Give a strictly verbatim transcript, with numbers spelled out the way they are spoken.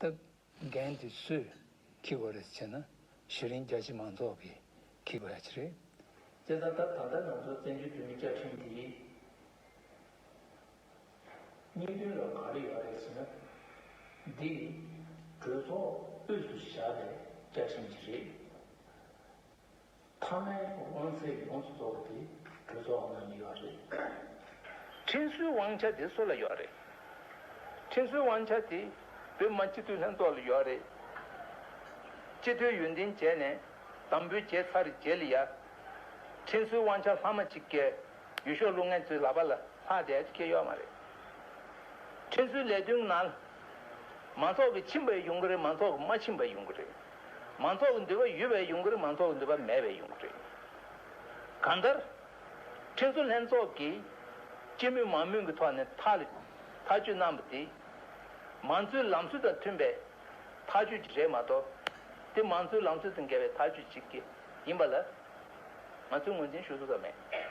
འགན་དེ་སུས་འཁྱེར་དགོས་རེད་ཟེར་ན། གཞི་རིམ་རྒྱ་ཆེ་མང་ཚོགས་ཀྱིས་འཁྱེར་དགོས་ཡ་ཅིག་རེད། བྱས་ཙང་ད་ད་ལྟ་ང་ཚོ་བཙན་བྱོལ་བོད་མིའི་བཅའ་ཁྲིམས་འདི། སྙིང་དོན་ལ་ག་རེ་ཡོད་རེད་ཟེར་ན། འདི་གྲོས་ཚོགས་དབུས་སུ་བཞག་པའི་བཅའ་ཁྲིམས་ཅིག་རེད། མཐའ་མའི་དབང་ཚད་ཡོངས་སུ་རྫོགས་པ་དེ་གྲོས་ཚོགས་ནང་ལ་ཡོད་རེད། ཁྲིམས་སྲོལ་དབང་ཆ་དེ་སུ་ལ་ཡོད་རེད། ཁྲིམས་སྲོལ་དབང་ཆ་དེ་བོད་མི་མང་སྤྱི་འཐུས་ལྷན་ཚོགས་ལ་ཡོད་རེད། སྤྱི་འཐུས་ཡོན་ཏན་བྱས་ནས་དམ་འབུལ་བྱས་ཚར་རྗེས་ལ་ཡ། ཁྲིམས་སྲོལ་དབང་ཆ་ལྷག་མ་གཅིག་གིས་ཡུལ་ཤོག་སློབ་མཁན་ཚོའི་ལག་པ་ལ་ལྷག་བསྡད་ཀྱི་ཡོད་མ་རེད། ཁྲིམས་སྲོལ་ལས་དོན་ནང་མང་ཚོགས་ཀྱི་ཕྱིན་པས་ཡོང་གི་རེད། མང་ཚོགས་ཀྱི་མ་ཕྱིན་པས་ཡོང་གི་རེད། མང་ཚོགས་ཀྱི་འདོད་པ་ཡོད་པས་ཡོང་གི་རེད། མང་ཚོགས་ཀྱི་འདོད་པ་མེད་པས་ཡོང་གི་རེད། གང་ལྟར། ཁྲིམས་བཟོ་ལྷན་ཚོགས་ཀྱིས་སྤྱི་མོས་མང་མོས་ཀྱི་ཐོག་ནས་ཐག་ལ་ཐག་གཅོད་གནང་བ་དེ། མང་གཙོའི་ལམ་སྲོལ་དང་མཐུན་པའི་ཐག་གཅོད་ཅིག་རེད་མ་གཏོགས། དེ་མང་གཙོའི་ལམ་སྲོལ་དང་འགལ་བའི་ཐག་གཅོད་ཅིག་ཡིན་པ་ལ། ང་ཚོས་ངོས་འཛིན་ཞུ་ཐུབ་ས་མེད།